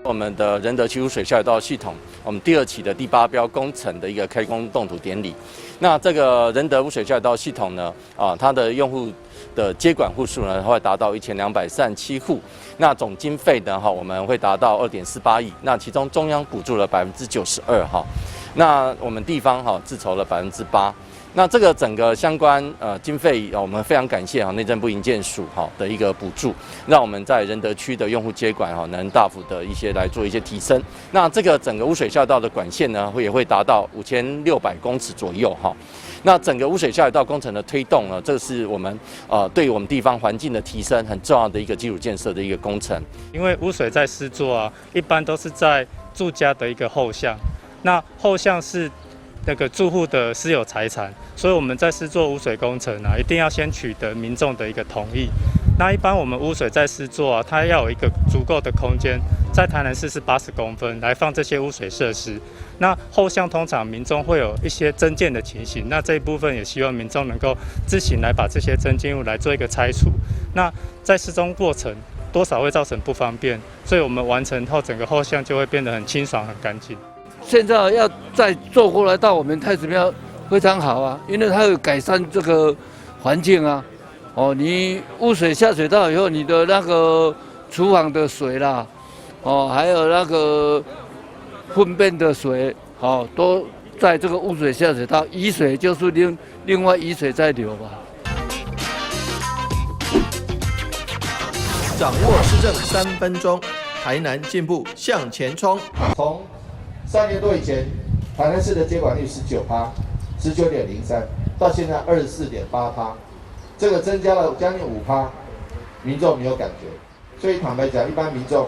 我們的仁德區污水下水道系統，我們第二期的第八標工程的一個開工動土典禮。那這個仁德污水下水道系統呢，啊，它的用戶的接管戶數呢，會達到1237戶。那總經費呢，哈，我們會達到2.48億。那其中中央補助了92%哈，那我們地方哈自籌了8%。那這個整個相關經費，我們非常感謝哈內政部營建署哈的一個補助，讓我們在仁德區的用戶接管哈能大幅的一些來做一些提升。那這個整個污水下水道的管線呢，會也會達到5600公尺左右哈。那整個污水下水道工程的推動呢，這是我們對我們地方環境的提升很重要的一個基礎建設的一個工程。因為污水在施作啊，一般都是在住家的一個後巷，那後巷是那個住戶的私有財產，所以我們在施作污水工程啊，一定要先取得民眾的一個同意。那一般我們污水在施作啊，它要有一個足夠的空間，在台南市是80公分來放這些污水設施。那後巷通常民眾會有一些增建的情形，那這一部分也希望民眾能夠自行來把這些增建物來做一個拆除。那在施工過程多少會造成不方便，所以我們完成後整個後巷就會變得很清爽、很乾淨。現在要再做過來到我們太子廟非常好啊，因為它有改善這個環境啊。哦，你污水下水道以後，你的那個廚房的水啦，哦，還有那個糞便的水，哦，都在這個污水下水道。雨水就是另外雨水在流吧。掌握施政3分鐘，台南進步向前衝。從3年多以前，台南市的接管率19趴，19.03，到現在24.8趴，這個增加了將近5趴，民眾沒有感覺。所以坦白講，一般民眾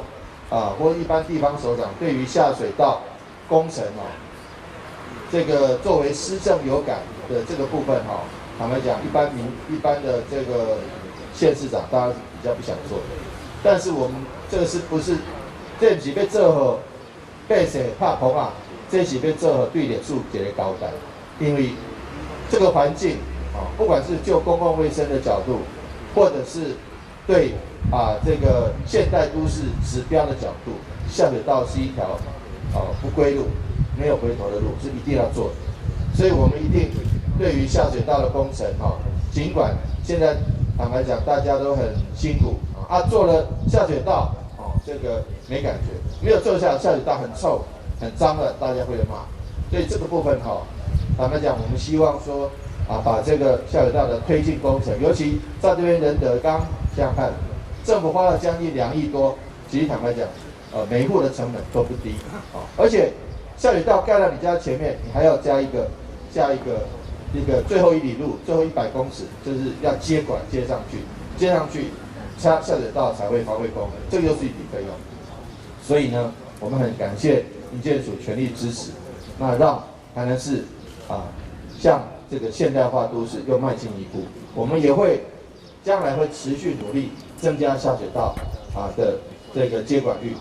啊，或一般地方首長對於下水道工程哦，這個作為施政有感的這個部分哈，坦白講，一般的這個縣市長，大家比較不想做。但是我們這個是不是這毋是欲做予百姓拍棚仔，這是欲做予對歷史一個交代。因為這個環境啊，不管是就公共衛生的角度，或者是對啊這個現代都市指標的角度，下水道是一條啊不歸路，沒有回頭的路，是一定要做的。所以我們一定對於下水道的工程哈，儘管現在坦白講大家都很辛苦啊，做了下水道哦，這個沒感覺，沒有做下水道很臭、很髒了，大家會罵。所以這個部分哈，坦白講，我們希望說啊，把這個下水道的推進工程，尤其在這邊仁德剛想想看，政府花了將近2億多，其實坦白講，每戶的成本都不低啊，而且下水道蓋到你家前面，你還要加一個最後一里路，最後100公尺，就是要接管接上去，接上去，下水道才會發揮功能，這個又是一筆費用。所以呢，我們很感謝營建署全力支持，那讓台南市啊，向這個現代化都市又邁進一步。我們也會將來會持續努力增加下水道啊的這個接管率。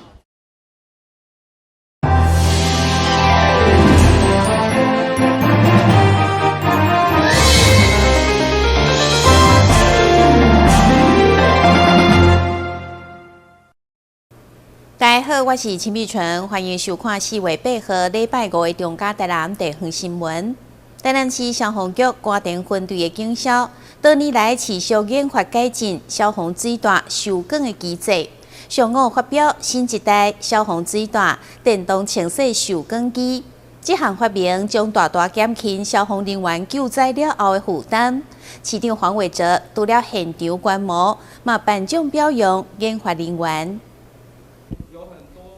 大家好，我是陳美純，歡迎收看4月8號禮拜五的中嘉台南地方新聞。台南市消防局官田分隊的警消，多年來持續研發改進消防水帶收捲的機制。上午發表新一代消防水帶電動清洗收捲機，這項發明將大大減輕消防人員救災了後的負擔。市長黃偉哲除了現場觀摩，嘛頒獎表揚研發人員。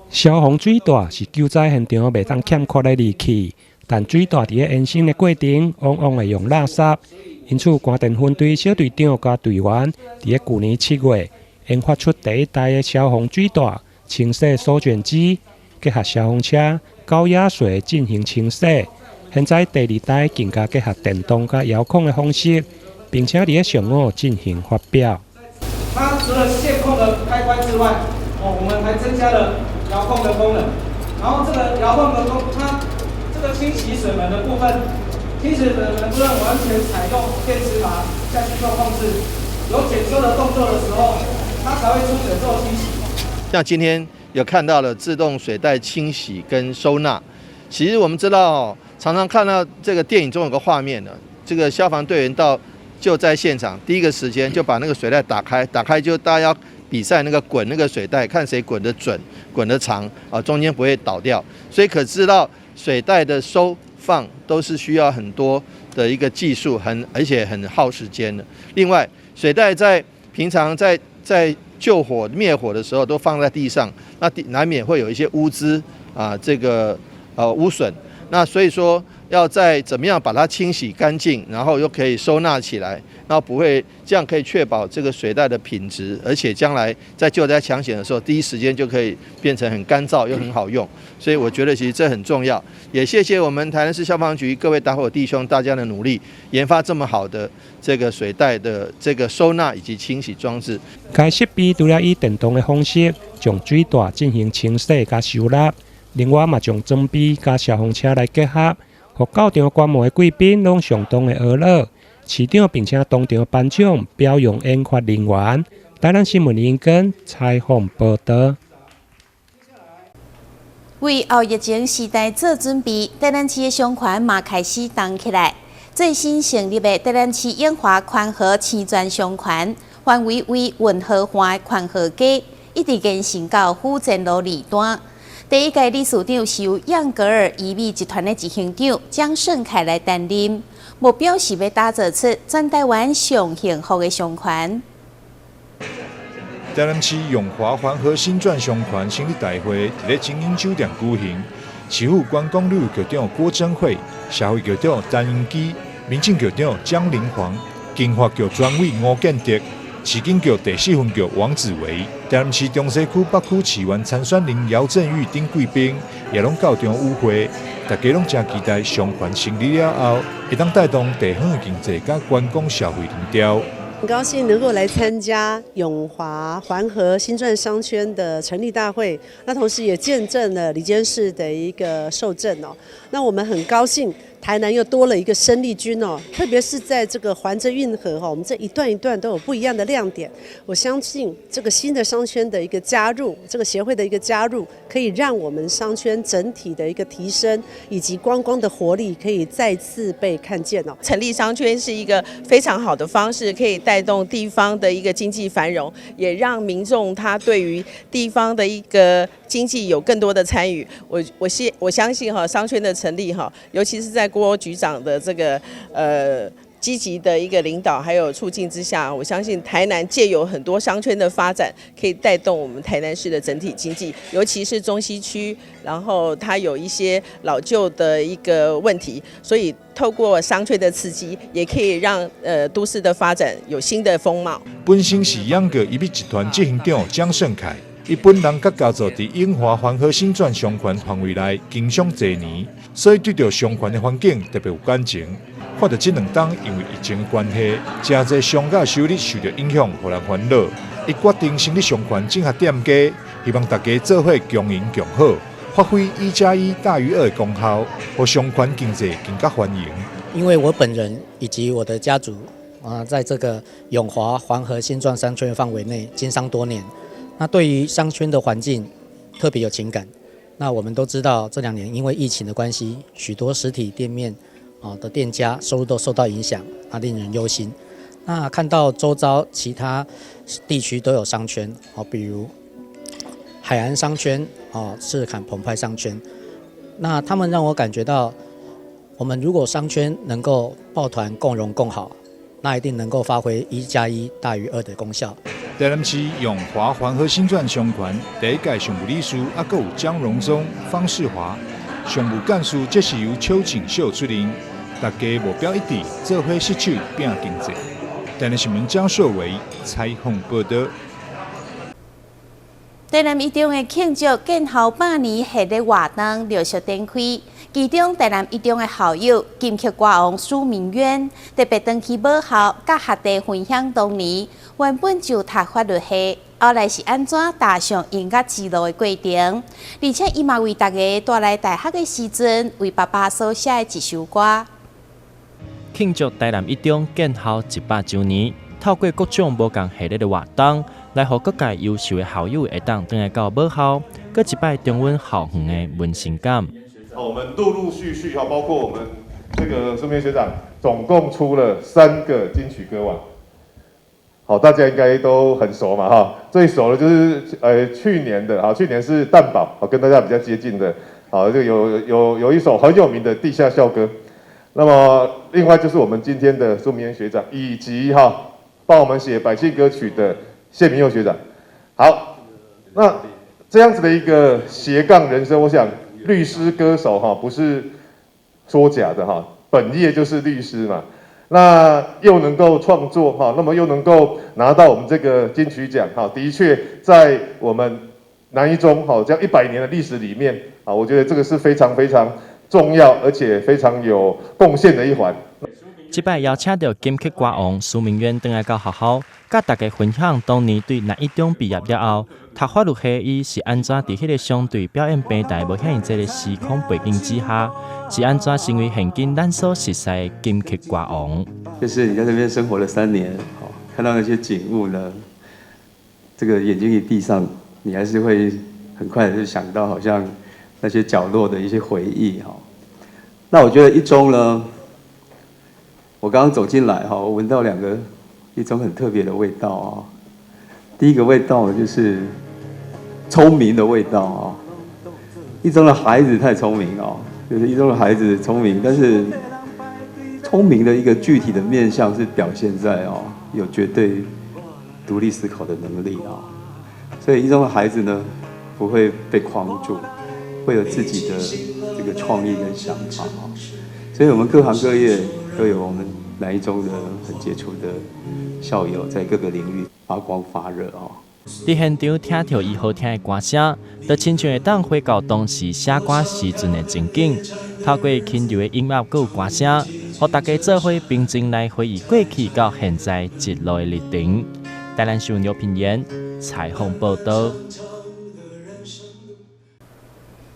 消防水帶是救災現場袂當欠缺的利器，但水帶佇咧延伸的過程，往往會用垃圾。因此，官田分隊小隊長佮隊員佇咧舊年7月研發出第一代的消防水帶清洗鎖捲機，結合消防車高壓水進行清洗。現在第二代更加結合電動佮遙控的方式，並且佇咧上午進行發表。它除了線控的開關之外，哦，我們還增加了遙控的功能，然後這個遙控的功，它這個清洗水門的部分，清洗水門的部分完全採用電磁閥下去做控制，有檢修的動作的時候，它才會出水做清洗。像今天有看到了自動水袋清洗跟收納。其實我們知道，常常看到這個電影中有個畫面呢，這個消防隊員到救災現場，第一個時間就把那個水袋打開，打開就大家要比賽那個滾那個水袋，看誰滾得準、滾得長啊，中間不會倒掉。所以可知道水袋的收放都是需要很多的一個技術，而且很耗時間的。另外，水袋在平常在救火滅火的時候都放在地上，那難免會有一些污漬啊，這個污損。那所以說，要再怎麼樣把它清洗乾淨，然後又可以收納起來，然後不會這樣可以確保這個水袋的品質，而且將來在救災搶險的時候，第一時間就可以變成很乾燥又很好用。所以我覺得其實這很重要。也謝謝我們台南市消防局各位打火弟兄大家的努力，研發這麼好的這個水袋的這個收納以及清洗裝置。該設備除了以電動的方式將水袋進行清洗佮收納，另外嘛將裝備佮消防車來結合，予到場觀摩的貴賓攏相當的呵咾。市長並且當場頒獎表揚研發人員。台南新聞林根採訪報道。為後疫情時代做準備，台南市的商圈嘛開始動起來。最新成立的台南市永華寬和青磚商圈，範圍為運河畔寬和街，一直延伸到府前路二段。第一屆理事長是由漾格爾醫美集團的執行長江勝凱來擔任，目標是欲打造出全台灣上幸福的商圈。台南市永華環河新鑽商圈成立大會，佇咧晶英酒店舉行。市府觀光旅遊局長郭貞慧、社會局長陳英基、民政局長江林煌、經發局專委吳建德、市警局第四分局王子維、台南市中西區北區市議員參選人姚振宇等貴賓也攏到場與會。大家攏誠期待商圈成立了後，會當帶動地方的經濟佮觀光消費人潮。很高興能夠來參加永華環河新鑽商圈的成立大會，那同時也見證了李監事的一個受證哦。那我們很高興，台南又多了一個生力軍哦，特別是在這個環著運河哈，我們這一段一段都有不一樣的亮點。我相信這個新的商圈的一個加入，這個協會的一個加入，可以讓我們商圈整體的一個提升，以及觀光的活力可以再次被看見哦。成立商圈是一個非常好的方式，可以帶動地方的一個經濟繁榮，也讓民眾他對於地方的一個經濟有更多的參與。我相信哈，商圈的成立哈，尤其是在郭局長的這個積極的一個領導還有促進之下，我相信台南藉由很多商圈的發展，可以帶動我們台南市的整體經濟，尤其是中西區，然後它有一些老舊的一個問題，所以透過商圈的刺激，也可以讓都市的發展有新的風貌。本身是養個醫美集團執行長江勝凱，伊本人佮家族佇永華環河新鑽商圈範圍內經商濟年，所以對著商圈的環境特別有感情。看著這兩冬因為疫情關係，誠濟商家收入受著影響，予人煩惱。伊決定成立商圈整合店家，希望大家做伙共贏共好，發揮一加一大於二的功效，予商圈經濟更加繁榮。因為我本人以及我的家族啊，在這個永華環河新鑽商圈範圍內經商多年，那對於商圈的環境特別有情感。那我們都知道，這2年因為疫情的關係，許多實體店面的店家收入都受到影響，那令人憂心。那看到周遭其他地區都有商圈，比如海岸商圈，赤崁澎湃商圈，那他們讓我感覺到，我們如果商圈能夠抱團共榮共好，那一定能夠發揮一加一大於二的功效。台南市永華環河新鑽商圈第一屆常務理事，猶閣有江榮宗、方世華，常務幹事則是由邱錦秀出任。大家目標一致，做伙攜手拚經濟。台南新聞江碩維採訪報道。台南一中的慶祝建校100年系列活動陸續展開，其中台南一中的校友金曲歌王舒明淵特別轉去母校，佮學弟分享當年原本就讀法律系，後來是按怎踏上音樂之路的過程，而且伊嘛為大家帶來大學的時陣為爸爸所寫的一首歌。慶祝台南一中建校100週年，透過各種無仝系列的活動，來予各界優秀的校友會當轉來到母校，閣一擺重溫校園的溫馨感。我們陸陸續續哈，包括我們這個蘇明學長，總共出了三個金曲歌王。好，大家應該都很熟嘛，哈，最熟的就是去年的，去年是蛋堡，跟大家比較接近的，好，就有一首很有名的地下校歌。那麼另外就是我們今天的蘇明淵學長，以及哈幫我們寫百姓歌曲的謝明佑學長。好，那這樣子的一個斜槓人生，我想律師歌手哈不是說假的哈，本業就是律師嘛。那又能夠創作哈，那麼又能夠拿到我們這個金曲獎哈，的確在我們南一中哈這樣100年的歷史裡面啊，我覺得這個是非常非常重要而且非常有貢獻的一環。這擺邀請著金曲歌王蘇明淵轉來到學校，佮大家分享當年對南一中畢業了後，讀法律系伊是按怎佇彼个相對表演平台無遐爾濟的時空背景之下，是按怎成為現今咱所熟悉的金曲歌王。就是你在那邊生活了3年，看到那些景物呢，這個眼睛一閉上，你還是會很快就想到好像那些角落的一些回憶哈。那我覺得一中呢，我剛剛走進來哈，我聞到兩個一種很特別的味道啊。第一個味道就是聰明的味道啊。一中的孩子太聰明哦，就是一中的孩子聰明，但是聰明的一個具體的面向是表現在哦，有絕對獨立思考的能力啊。所以一中的孩子呢，不會被框住，會有自己的這個創意跟想法啊。所以我們各行各業都有我們南一中的很傑出的校友，在各個領域發光發熱哦。佇現場聽著伊好聽的歌聲，就親像會當回到當時寫歌時陣的情景。透過輕柔的音樂閣有歌聲，予大家做伙平靜來回憶過去到現在一路的歷程。台南新聞劉品言採訪報導。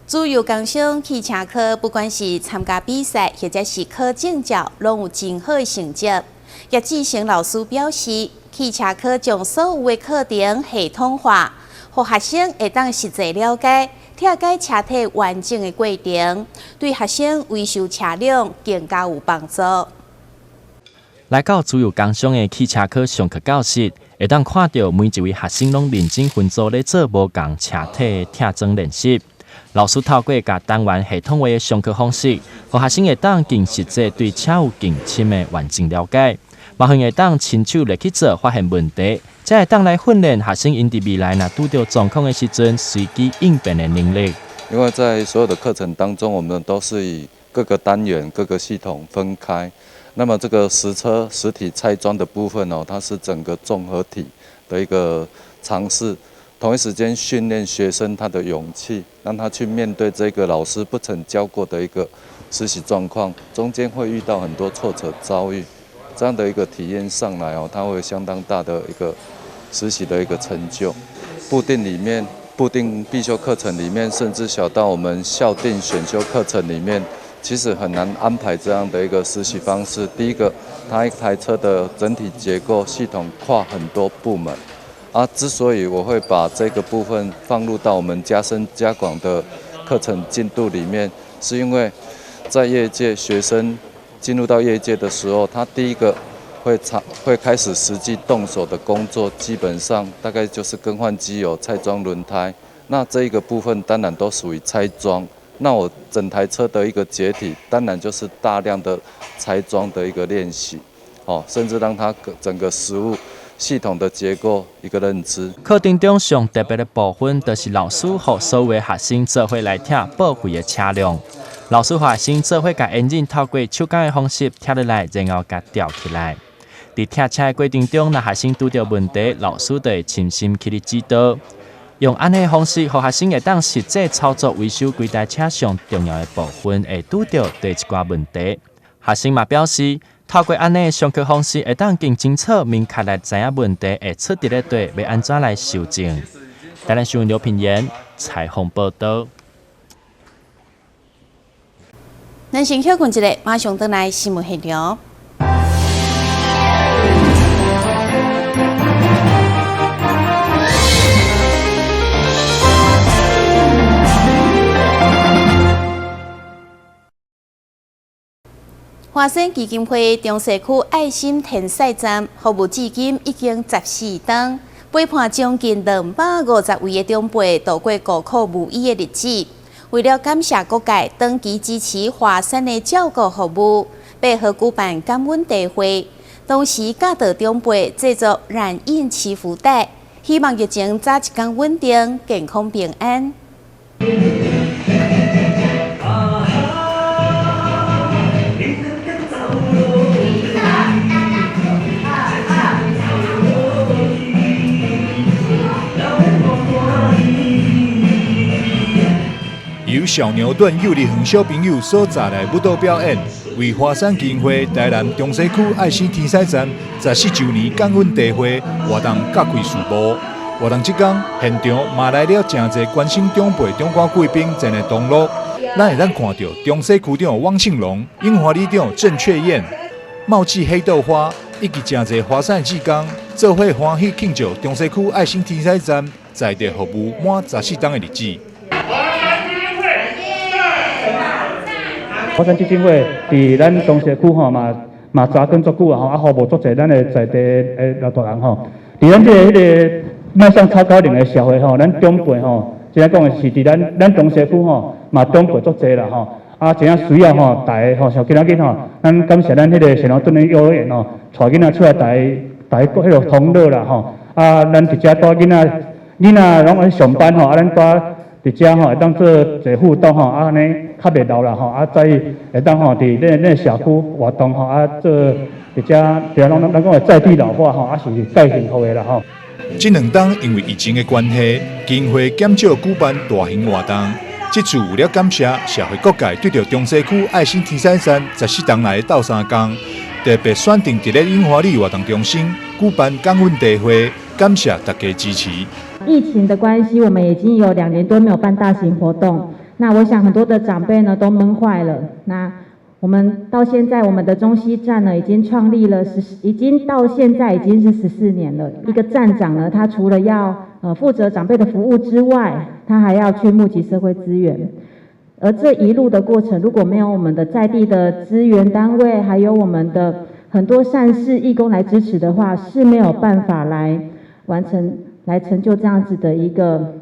自由工商汽車科，不管是參加比賽或者是考證照，攏有真好的成績。葉志成老師表示，汽車科將所有的課程系統化，予學生會當實際了解、拆解車體完整的過程，對學生維修車輛更加有幫助。來到自由工商的汽車科上課教室，會當看著每一位學生攏認真分組咧做無仝車體的拆裝練習。老師透過共單元系統化的上課方式，予學生會當更實際對車有更深的完整了解，嘛會當親手來去做，發現問題，才會當來訓練學生𪜶佇未來若拄著狀況的時陣，隨機應變的能力。因為在所有的課程當中，我們都是以各個單元、各個系統分開。那麼這個實車實體拆裝的部分哦，它是整個綜合體的一個嘗試。同一時間訓練學生他的勇氣，讓他去面對這個老師不曾教過的一個實習狀況，中間會遇到很多挫折遭遇，這樣的一個體驗上來哦，他會有相當大的一個實習的一個成就。固定裡面，固定必修課程裡面，甚至小到我們校定選修課程裡面，其實很難安排這樣的一個實習方式。第一個，它一台車的整體結構系統跨很多部門。啊，之所以我會把這個部分放入到我們加深加廣的課程進度裡面，是因為在業界學生進入到業界的時候，他第一個會開始實際動手的工作，基本上大概就是更換機油、拆裝輪胎。那這一個部分當然都屬於拆裝。那我整台車的一個解體，當然就是大量的拆裝的一個練習，哦，甚至讓他整個實務系統的結構一個認知。課程中上特別的部分，就是老師予所有的學生做伙來拆報廢的車輛。老師予學生做伙共引擎透過手工的方式拆落來，然後共吊起來。佇拆車的過程中，若學生拄著問題，老師就會親身去咧指導。用按呢方式，予學生會當實際操作維修規台車上重要的部分，會拄著佗一寡問題。學生嘛表示，透過按呢上課方式，會當更清楚明確來知影問題會出佇咧佗，欲按怎來修正。台南新聞劉品言採訪報導。咱先歇睏一下，馬上轉來新聞現場。華山基金會中西區愛心天使站服務至今已經14冬，陪伴將近250位的長輩度過孤苦無依的日子。為了感謝各界長期支持華山的照顧服務，八號舉辦感恩茶會，同時教導長輩製作染印祈福袋，希望疫情早一工穩定、健康平安。由小牛頓幼兒園小朋友所帶來舞蹈表演，為華山基金會台南中西區愛心天使站14週年感恩茶會活動揭開序幕。活動這工現場嘛來了誠濟關心長輩長官貴賓前來同樂。咱會當看著中西區長汪慶龍、永華里長鄭雀燕、茂記黑豆花以及誠濟華山志工，做伙歡喜慶祝中西區愛心天使站在地服務滿14冬的日子。華山基金會佇咱中西區吼嘛嘛紮根足久啊吼，啊服務足濟咱的在地的老大人吼。佇咱這个彼个邁向超高齡的社會吼，咱長輩吼，真正講的是佇咱咱中西區吼嘛長輩足濟啦吼。啊，真正需要吼，大家吼，像今仔日吼，咱感謝咱彼个小牛頓的幼兒園吼，帶囡仔出來大家大家彼个同樂啦吼。啊，咱佇遮帶囡仔，囡仔攏愛上班吼，啊，咱帶佇遮吼會當做一個互動吼，啊，按呢較袂老啦吼，啊，在會當吼佇咱咱社區活動吼，啊，做佇遮佇咱咱講的在地老化吼，啊是蓋幸福的啦吼。這兩冬因為疫情的關係，基金會減少舉辦大型活動。這次為了感謝社會各界對著中西區愛心天使站14冬來鬥相共，特別選定佇咧永華里活動中心舉辦感恩茶會，感謝大家支持。疫情的關係，我們已經有2年多沒有辦大型活動。那我想很多的長輩呢都悶壞了。那我們到現在，我們的中西站呢已經創立了十，已經到現在已經是14年了。一個站長呢，他除了要負責長輩的服務之外，他還要去募集社會資源。而這一路的過程，如果沒有我們的在地的資源單位，還有我們的很多善事義工來支持的話，是沒有辦法來完成、來成就這樣子的一個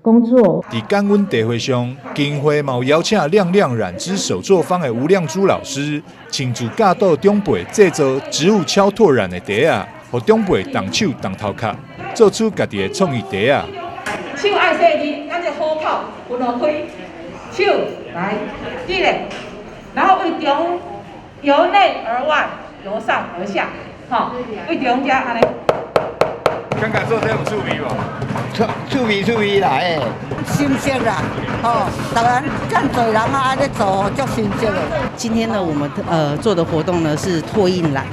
工作。佇感恩茶會上，基金會嘛有邀請亮亮染織手作坊的吳亮珠老師，親自教導長輩製作植物敲拓染的袋仔，予長輩動手動頭殼，做出家己的創意袋仔。手愛細膩，咱這虎口分開，手來，記咧，然後為中由內而外，由上而下，吼，為中間按呢。感覺做這有趣味無？趣味趣味啦，欸，新鮮啦，吼，台灣遮濟人啊，按呢做，足新鮮的。今天呢，我們做的活動呢是拓印染，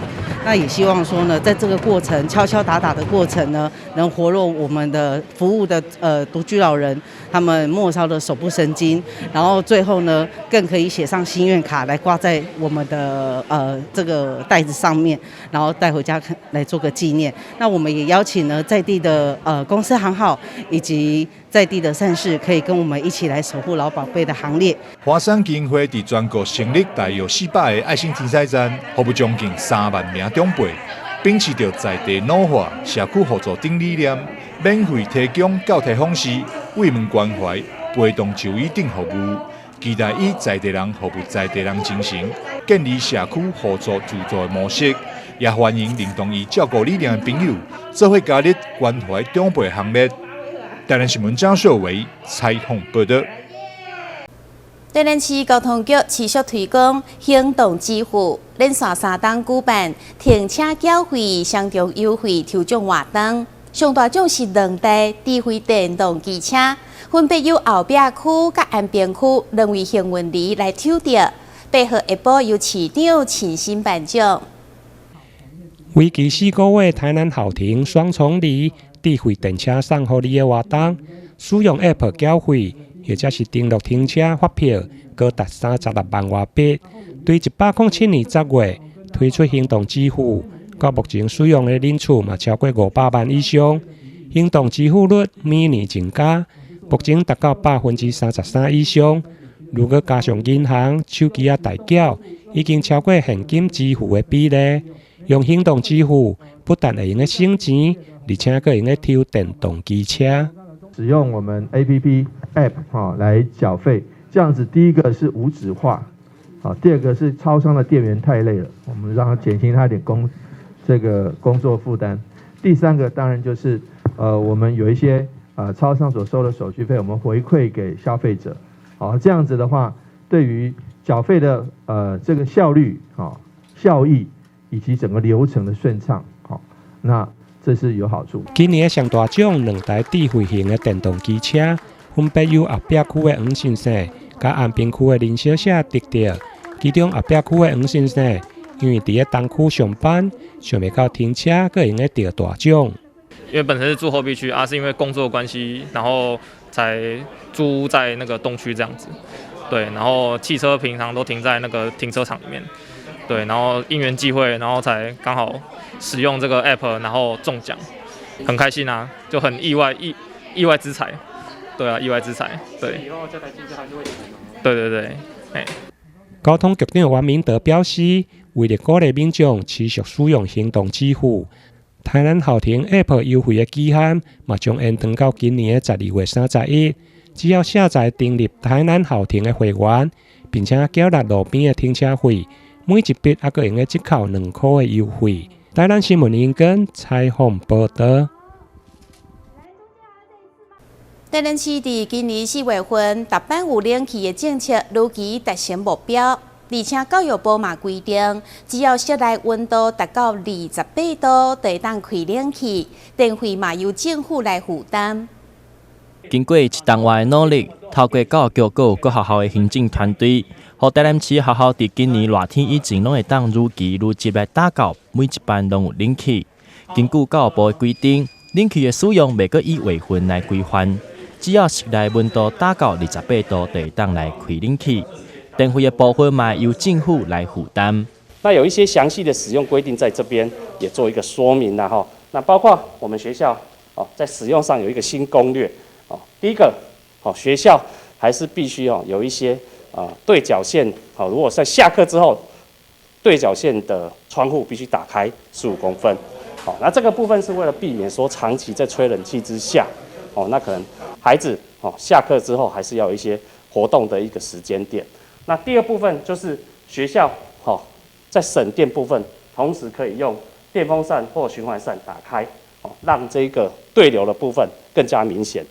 那也希望說呢，在這個過程敲敲打打的過程呢，能活絡我們的服務的獨居老人，他們末梢的手部神經，然後最後呢，更可以寫上心願卡來掛在我們的這個袋子上面，然後帶回家來做個紀念。那我們也邀請呢在地的公司行號以及在地的善事，可以跟我們一起來守護老寶貝的行列。華山基金會佇全國成立大約400個愛心天使站，服務將近3萬名長輩，秉持著在地老化、社區互助等理念，免費提供教體訪視、慰問關懷、陪同就醫等服務，期待以在地人服務在地人精神，建立社區互助自助的模式。也歡迎認同伊照顧理念的朋友，做伙加入關懷長輩行列。台南新聞張秀維採訪報導。台南市交通局持續推廣行動支付，連續3冬舉辦停車繳費雙重優惠抽獎活動，上大獎是兩台智慧電動機車，分別由後壁區佮安平區兩位幸運兒來抽著。8號下晡由市長親身頒獎。為期4個月，台南好停雙重禮智慧電車送予你的活動，使用 App 繳費，或者是登錄停車發票，高達36萬外筆。對107年10月推出行動支付，到目前使用的人次嘛超過500萬以上，行動支付率每年增加，目前達到33%以上。如果加上銀行、手機仔代繳，已經超過現金支付的比例。用行動支付不但會用得省錢，而且閣會用得抽電動機車。使用我們 APP App 哈來繳費，這樣子第一個是無紙化，好，第二個是超商的店員太累了，我們讓他減輕他一點這個工作負擔。第三個當然就是，我們有一些超商所收的手續費，我們回饋給消費者，好，這樣子的話，對於繳費的這個效率、效益以及整個流程的順暢，好，那這是有好處。今年的上大獎兩台智慧型的電動機車，分別由後壁區的黃先生佮安平區的林小姐得著。其中後壁區的黃先生，因為佇咧東區上班，想袂到停車閣會用得著大獎。因為本身是住後壁區啊，是因為工作關係，然後才租在那個東區這樣子。對，然後汽車平常都停在那個停車場裡面。對，然後因緣際會，然後才剛好使用這個 app，然後中獎，很開心啊，就很意外，意外之財。對啊，意外之財。對。以後這台機車還是會停嗎？對對對，哎。交通局長王明德表示，為了鼓勵民眾持續使用行動支付，台南好停 App 優惠的期限嘛將延長到今年的12月31。只要下載訂立台南好停的會員，並且繳納路邊的停車費，每一筆猶閣會用得折扣2塊的優惠。台南新聞林根採訪報道。台南市佇今年4月份，逐班有冷氣的政策如期達成目標，而且教育部嘛規定，只要室內溫度達到28度，就會當開冷氣，電費嘛由政府來負擔。經過一冬外的努力，透過教育局閣有各學校的行政團隊，予台南市學校佇今年熱天以前，攏會當如期如質來達到每一班攏有冷氣。根據教育部的規定，冷氣的使用袂閣以月份來規範，只要室內溫度達到28度，就會當來開冷氣。電費的部分嘛，由政府來負擔。那有一些詳細的使用規定，在這邊也做一個說明啦，哈。那包括我們學校哦，在使用上有一個新攻略哦。第一個，哦，學校還是必須哦有一些啊對角線，好，如果在下課之後，對角線的窗戶必須打開15公分。好，那這個部分是為了避免說長期在吹冷氣之下，哦，那可能孩子哦下課之後還是要有一些活動的一個時間點。那第二部分就是學校哦在省電部分，同時可以用電風扇或循環扇打開，哦，讓這個對流的部分更加明顯。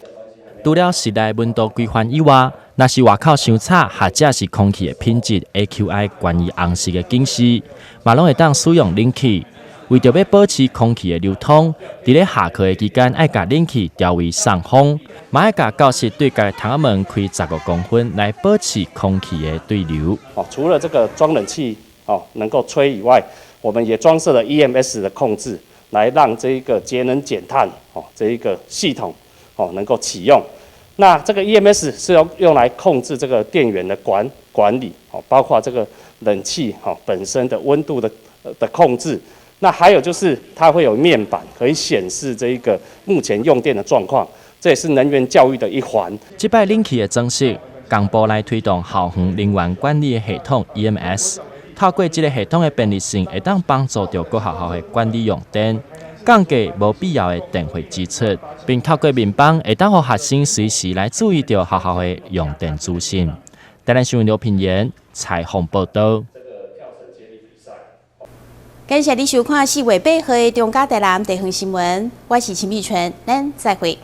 除了室內溫度規範以外，若是外口傷吵，或者是空氣的品質 AQI 懸於紅色的警示，嘛攏會當使用冷氣。為著欲保持空氣的流通，佇咧下課的期間，愛共冷氣調為送風，嘛愛共教室對角窗仔門開15公分，來保持空氣的對流。哦，除了這個裝冷氣哦能夠吹以外，我們也裝設了 EMS 的控制，來讓這一個節能減碳哦這一個系統哦能夠啟用。那這個 EMS 是要用來控制這個電源的管理哦，包括這個冷氣哈本身的溫度的控制。那還有就是它會有面板可以顯示這一個目前用電的狀況，這也是能源教育的一環。這擺冷氣的裝設，同步來推動校園能源管理的系統 EMS，透過這個系統的便利性，會當幫助著各學校的管理用電，降低無必要的電費支出，並透過面板會當予學生隨時來注意著學校的用電資訊。台南新聞劉品言採訪報道。感謝你收看4月8號的中嘉台南地方新聞，我是陳美純，咱再會。